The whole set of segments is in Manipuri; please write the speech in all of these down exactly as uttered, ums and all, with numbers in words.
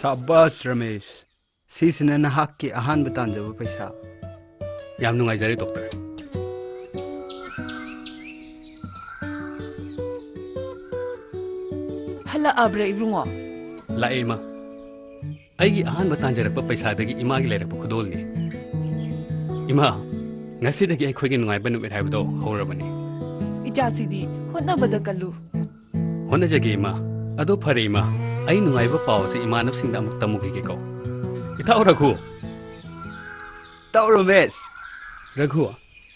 ꯁꯥꯕꯥꯁ ꯔꯃꯦꯁ, ꯁꯤꯁꯤꯅ ꯅꯍꯥꯛꯀꯤ ꯑꯍꯥꯟꯕ ꯇꯥꯟꯖꯕ ꯄꯩꯁꯥ꯫ ꯌꯥꯝ ꯅꯨꯡꯉꯥꯏꯖꯔꯦ, ꯗꯣꯛꯇꯔ꯫ ꯍꯜꯂꯛꯑꯕ꯭ꯔꯥ, ꯏꯕꯨꯡꯉꯣ? ꯂꯥꯛꯑꯦ, ꯏꯃꯥ꯫ ꯑꯩꯒꯤ ꯑꯍꯥꯟꯕ ꯇꯥꯟꯖꯔꯛꯄ ꯄꯩꯁꯥꯗꯒꯤ ꯏꯃꯥꯒꯤ ꯂꯩꯔꯛꯄ ꯈꯨꯗꯣꯜꯅꯤ꯫ ꯏꯃꯥ, ꯉꯁꯤꯗꯒꯤ ꯑꯩꯈꯣꯏꯒꯤ ꯅꯨꯡꯉꯥꯏꯕ ꯅꯨꯃꯤꯠ ꯍꯥꯏꯕꯗꯣ ꯍꯧꯔꯕꯅꯤ꯫ ꯏꯆꯥꯁꯤꯗꯤ ꯍꯣꯠꯅꯕꯗ ꯀꯜꯂꯨ꯫ ꯍꯣꯠꯅꯖꯒꯦ, ꯏꯃꯥ꯫ ꯑꯗꯣ ꯐꯔꯦ, ꯏꯃꯥ, ꯑꯩ ꯅꯨꯡꯉꯥꯏꯕ ꯄꯥꯎ ꯑꯁꯤ ꯏꯃꯥꯟꯅꯕꯁꯤꯡꯗ ꯑꯃꯨꯛ ꯇꯝꯃꯨꯈꯤꯒꯦꯀꯣ꯫ ꯏꯇꯥꯎ ꯔꯘꯨ! ꯏꯇꯥꯎ ꯔꯃꯦꯁ! ꯔꯘꯨ,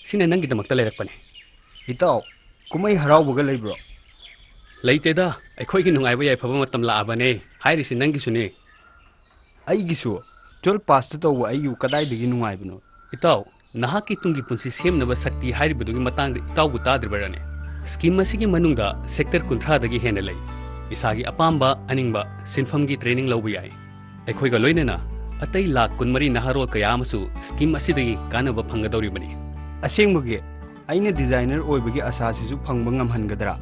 ꯁꯤꯅ ꯅꯪꯒꯤꯗꯃꯛꯇ ꯂꯩꯔꯛꯄꯅꯦ꯫ ꯏꯇꯥꯎ, ꯀꯨꯝꯍꯩ ꯍꯔꯥꯎꯕꯒ ꯂꯩꯕ꯭ꯔꯣ? ꯂꯩꯇꯦꯗ, ꯑꯩꯈꯣꯏꯒꯤ ꯅꯨꯡꯉꯥꯏꯕ ꯌꯥꯏꯐꯕ ꯃꯇꯝ ꯂꯥꯛꯑꯕꯅꯦ, ꯍꯥꯏꯔꯤꯁꯤ ꯅꯪꯒꯤꯁꯨꯅꯦ꯫ ꯑꯩꯒꯤꯁꯨ꯫ ꯇꯨꯋꯦꯜꯐ ꯄꯥꯁꯇ ꯇꯧꯕ ꯑꯩꯒꯤꯕꯨ ꯀꯗꯥꯏꯗꯒꯤ ꯅꯨꯡꯉꯥꯏꯕꯅꯣ? ꯏꯇꯥꯎ, ꯅꯍꯥꯛꯀꯤ ꯇꯨꯡꯒꯤ ꯄꯨꯟꯁꯤ ꯁꯦꯝꯅꯕ ꯁꯛꯇꯤ ꯍꯥꯏꯔꯤꯕꯗꯨꯒꯤ ꯃꯇꯥꯡꯗ ꯏꯇꯥꯎꯕꯨ ꯇꯥꯗ꯭ꯔꯤꯕꯔꯅꯦ? ꯁ꯭ꯀꯤꯝ ꯑꯁꯤꯒꯤ ꯃꯅꯨꯡꯗ ꯁꯦꯛꯇꯔ ꯀꯨꯟꯊ꯭ꯔꯥꯗꯒꯤ ꯍꯦꯟꯅ ꯂꯩ꯫ ꯏꯁꯥꯒꯤ ꯑꯄꯥꯝꯕ ꯑꯅꯤꯡꯕ ꯁꯤꯟꯐꯝꯒꯤ ꯇ꯭ꯔꯦꯅꯤꯡ ꯂꯧꯕ ꯌꯥꯏ꯫ ꯑꯩꯈꯣꯏꯒ ꯂꯣꯏꯅꯅ ꯑꯇꯩ ꯂꯥꯈ ꯀꯨꯟꯃꯔꯤ ꯅꯍꯥꯔꯣꯜ ꯀꯌꯥ ꯑꯃꯁꯨ ꯁ꯭ꯀꯤꯝ ꯑꯁꯤꯗꯒꯤ ꯀꯥꯟꯅꯕ ꯐꯪꯒꯗꯧꯔꯤꯕꯅꯤ꯫ ꯑꯁꯦꯡꯕꯒꯤ? ꯑꯩꯅ ꯗꯤꯖꯥꯏꯅꯔ ꯑꯣꯏꯕꯒꯤ ꯑꯁꯥꯁꯤꯁꯨ ꯐꯪꯕ ꯉꯝꯍꯟꯒꯗ꯭ꯔꯥ?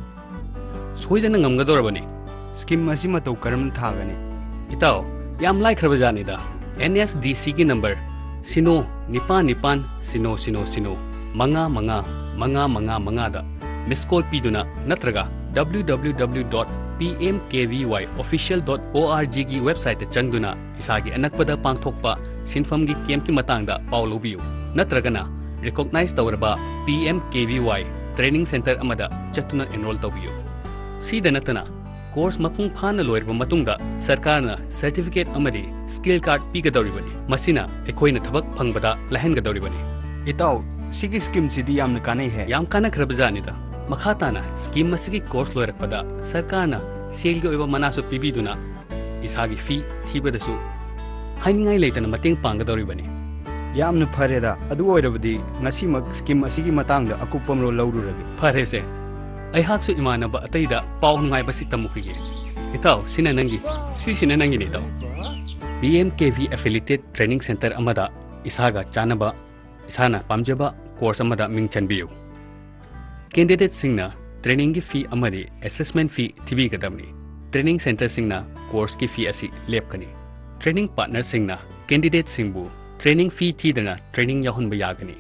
ꯁꯣꯏꯗꯅ ꯉꯝꯒꯗꯧꯔꯕꯅꯤ꯫ ꯁ꯭ꯀꯤꯝ ꯑꯁꯤ ꯃꯇꯧ ꯀꯔꯝꯅ ꯊꯥꯒꯅꯤ? ꯏꯇꯥꯎ, ꯌꯥꯝ ꯂꯥꯏꯈ꯭ꯔꯕ ꯖꯥꯠꯅꯤꯗ꯫ ꯑꯦꯟ ꯑꯦꯁ ꯗꯤ ꯁꯤꯒꯤ ꯅꯝꯕꯔ ꯁꯤꯅꯣ ꯅꯤꯄꯥꯟ ꯅꯤꯄꯥꯟ ꯁꯤꯅꯣ ꯁꯤꯅꯣ ꯁꯤꯅꯣ ꯃꯉꯥ ꯃꯉꯥ ꯃꯉꯥ ꯃꯉꯥ ꯃꯉꯥꯗ ꯃꯤꯁ ꯀꯣꯜ ꯄꯤꯗꯨꯅ ꯅꯠꯇ꯭ꯔꯒ W W W dot P M K V Y official dot O R G ꯒꯤ ꯋꯦꯕꯁꯥꯏꯠꯇ ꯆꯪꯗꯨꯅ ꯏꯁꯥꯒꯤ ꯑꯅꯛꯄꯗ ꯄꯥꯡꯊꯣꯛꯄ ꯁꯤꯟꯐꯝꯒꯤ ꯀꯦꯝꯞꯀꯤ ꯃꯇꯥꯡꯗ ꯄꯥꯎ ꯂꯧꯕꯤꯌꯨ, ꯅꯠꯇ꯭ꯔꯒꯅ ꯔꯤꯀꯣꯒꯅꯥꯏꯖ ꯇꯧꯔꯕ P M K V Y training centre ꯑꯃꯗ ꯆꯠꯇꯨꯅ ꯑꯦꯟꯔꯣꯜ ꯇꯧꯕꯤꯌꯨ꯫ ꯁꯤꯗ ꯅꯠꯇꯅ, ꯀꯣꯔꯁ ꯃꯄꯨꯡ ꯐꯥꯅ ꯂꯣꯏꯔꯕ ꯃꯇꯨꯡꯗ ꯁꯔꯀꯥꯔꯅ ꯁꯔꯇꯤꯐꯤꯀꯦꯠ ꯑꯃꯗꯤ ꯁ꯭ꯀꯤꯜ ꯀꯥꯔꯗ ꯄꯤꯒꯗꯧꯔꯤꯕꯅꯤ꯫ ꯃꯁꯤꯅ ꯑꯩꯈꯣꯏꯅ ꯊꯕꯛ ꯐꯪꯕꯗ ꯂꯥꯏꯍꯟꯒꯗꯧꯔꯤꯕꯅꯤ꯫ ꯏꯇꯥꯎ, ꯁꯤꯒꯤ ꯁ꯭ꯀꯤꯝꯁꯤꯗꯤ ꯌꯥꯝꯅ ꯀꯥꯟꯅꯩꯍꯦ꯫ ꯌꯥꯝ ꯀꯥꯟꯅꯈ꯭ꯔꯕ ꯖꯥꯠꯅꯤꯗ꯫ ꯃꯈꯥ ꯇꯥꯅ ꯁ꯭ꯀꯤꯝ ꯑꯁꯤꯒꯤ ꯀꯣꯔꯁ ꯂꯣꯏꯔꯛꯄꯗ ꯁꯔꯀꯥꯔꯅ ꯁꯦꯜꯒꯤ ꯑꯣꯏꯕ ꯃꯅꯥꯁꯨ ꯄꯤꯕꯤꯗꯨꯅ ꯏꯁꯥꯒꯤ ꯐꯤ ꯊꯤꯕꯗꯁꯨ ꯍꯥꯏꯅꯤꯡꯉꯥꯏ ꯂꯩꯇꯅ ꯃꯇꯦꯡ ꯄꯥꯡꯒꯗꯧꯔꯤꯕꯅꯤ꯫ ꯌꯥꯝꯅ ꯐꯔꯦꯗ꯫ ꯑꯗꯨ ꯑꯣꯏꯔꯕꯗꯤ ꯉꯁꯤꯃꯛ ꯁ꯭ꯀꯤꯝ ꯑꯁꯤꯒꯤ ꯃꯇꯥꯡꯗ ꯑꯀꯨꯞꯄ ꯃꯔꯣꯜ ꯂꯧꯔꯨꯔꯒꯦ꯫ ꯐꯔꯦꯁꯦ꯫ ꯑꯩꯍꯥꯛꯁꯨ ꯏꯃꯥꯟꯅꯕ ꯑꯇꯩꯗ ꯄꯥꯎ ꯅꯨꯡꯉꯥꯏꯕꯁꯤ ꯇꯝꯃꯨꯈꯤꯒꯦ꯫ ꯏꯇꯥꯎ, ꯁꯤꯅ ꯅꯪꯒꯤ, ꯁꯤꯁꯤꯅ ꯅꯪꯒꯤꯅꯦ, ꯏꯇꯥꯎ꯫ P M K V affiliated training center ꯑꯃꯗ ꯏꯁꯥꯒ ꯆꯥꯟꯅꯕ, ꯏꯁꯥꯅ ꯄꯥꯝꯖꯕ ꯀꯣꯔꯁ ꯑꯃꯗ ꯃꯤꯡ ꯆꯟꯕꯤꯌꯨ꯫ ꯀꯦꯟꯗꯤꯗꯦꯠꯁꯤꯡꯅ ꯇ꯭ꯔꯦꯅꯤꯡꯒꯤ ꯐꯤ ꯑꯃꯗꯤ ꯑꯦꯁꯦꯁꯃꯦꯟ ꯐꯤ ꯊꯤꯕꯤꯒꯗꯕꯅꯤ꯫ ꯇ꯭ꯔꯦꯅꯤꯡ ꯁꯦꯟꯇꯔꯁꯤꯡꯅ ꯀꯣꯔꯁꯀꯤ ꯐꯤ ꯑꯁꯤ ꯂꯦꯞꯀꯅꯤ꯫ Training partnerꯁꯤꯡꯅ candidateꯁꯤꯡꯕꯨ training fee ꯊꯤꯗꯅ training ꯌꯥꯎꯍꯟꯕ ꯌꯥꯒꯅꯤ꯫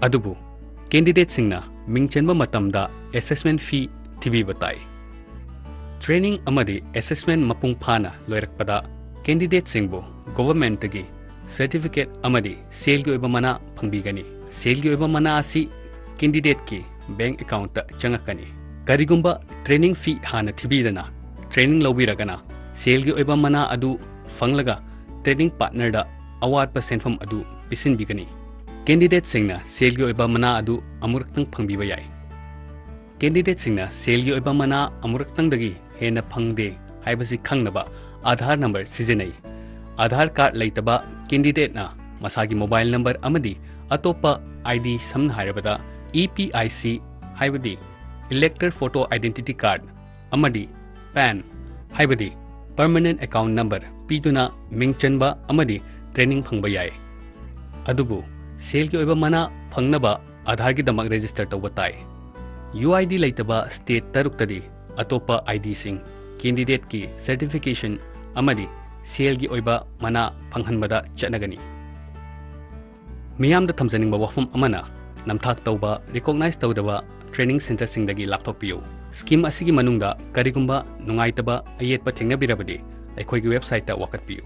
ꯑꯗꯨꯕꯨ candidateꯁꯤꯡꯅ ꯃꯤꯡ ꯆꯟꯕ ꯃꯇꯝꯗ assessment fee ꯊꯤꯕꯤꯕ ꯇꯥꯏ꯫ Training ꯑꯃꯗꯤ assessment ꯃꯄꯨꯡ ꯐꯥꯅ ꯂꯣꯏꯔꯛꯄꯗ candidateꯁꯤꯡꯕꯨ governmentꯇꯒꯤ certificate ꯑꯃꯗꯤ ꯁꯦꯜꯒꯤ ꯑꯣꯏꯕ ꯃꯅꯥ ꯐꯪꯕꯤꯒꯅꯤ꯫ ꯁꯦꯜꯒꯤ ꯑꯣꯏꯕ ꯃꯅꯥ ꯑꯁꯤ candidateꯀꯤ bank accountꯇ ꯆꯪꯉꯛꯀꯅꯤ꯫ ꯀꯔꯤꯒꯨꯝꯕ training fee ꯍꯥꯟꯅ ꯊꯤꯕꯤꯗꯅ training ꯂꯧꯕꯤꯔꯒꯅ, ꯁꯦꯜꯒꯤ ꯑꯣꯏꯕ ꯃꯅꯥ ꯑꯗꯨ ꯐꯪꯂꯒ training partnerꯗ ꯑꯋꯥꯠꯄ ꯁꯦꯟꯐꯝ ꯑꯗꯨ ꯄꯤꯁꯤꯟꯕꯤꯒꯅꯤ꯫ Candidateꯁꯤꯡꯅ ꯁꯦꯜꯒꯤ ꯑꯣꯏꯕ ꯃꯅꯥ ꯑꯗꯨ ꯑꯃꯨꯔꯛꯇꯪ ꯐꯪꯕꯤꯕ ꯌꯥꯏ꯫ Candidateꯁꯤꯡꯅ ꯁꯦꯜꯒꯤ ꯑꯣꯏꯕ ꯃꯅꯥ ꯑꯃꯨꯔꯛꯇꯪꯗꯒꯤ ꯍꯦꯟꯅ ꯐꯪꯗꯦ ꯍꯥꯏꯕꯁꯤ ꯈꯪꯅꯕ Aadhaar number ꯁꯤꯖꯤꯟꯅꯩ꯫ Aadhaar card ꯂꯩꯇꯕ candidateꯅ ꯃꯁꯥꯒꯤ mobile number ꯑꯃꯗꯤ ꯑꯇꯣꯞꯄ ID, ꯁꯝꯅ ꯍꯥꯏꯔꯕꯗ E P I C, ꯍꯥꯏꯕꯗꯤ Elector Photo Identity Card, ꯑꯃꯗꯤ PAN, ꯍꯥꯏꯕꯗꯤ Permanent Account Number, ꯄꯤꯗꯨꯅ ꯃꯤꯡ ꯆꯟꯕ ꯑꯃꯗꯤ training ꯐꯪꯕ ꯌꯥꯏ꯫ ꯑꯗꯨꯕꯨ ꯁꯦꯜꯒꯤ ꯑꯣꯏꯕ ꯃꯅꯥ ꯐꯪꯅꯕ Aadhaarꯒꯤꯗꯃꯛ register ꯇꯧꯕ ꯇꯥꯏ꯫ UID ꯂꯩꯇꯕ state ꯇꯔꯨꯛꯇꯗꯤ ꯑꯇꯣꯞꯄ IDꯁꯤꯡ, candidateꯀꯤ certification ꯑꯃꯗꯤ ꯁꯦꯜꯒꯤ ꯑꯣꯏꯕ ꯃꯅꯥ ꯐꯪꯍꯟꯕꯗ ꯆꯠꯅꯒꯅꯤ꯫ ꯃꯤꯌꯥꯝꯗ ꯊꯝꯖꯅꯤꯡꯕ ꯋꯥꯐꯝ ꯑꯃꯅ, ꯅꯝꯊꯥꯛ ꯇꯧꯕ, recognize ꯇꯧꯗꯕ training centreꯁꯤꯡꯗꯒꯤ ꯂꯥꯞꯊꯣꯛꯄꯤꯌꯨ꯫ Scheme ꯑꯁꯤꯒꯤ ꯃꯅꯨꯡꯗ ꯀꯔꯤꯒꯨꯝꯕ ꯅꯨꯡꯉꯥꯏꯇꯕ ꯑꯌꯦꯠꯄ ꯊꯦꯡꯅꯕꯤꯔꯕꯗꯤ ꯑꯩꯈꯣꯏꯒꯤ websiteꯇ ꯋꯥꯀꯠꯄꯤꯌꯨ꯫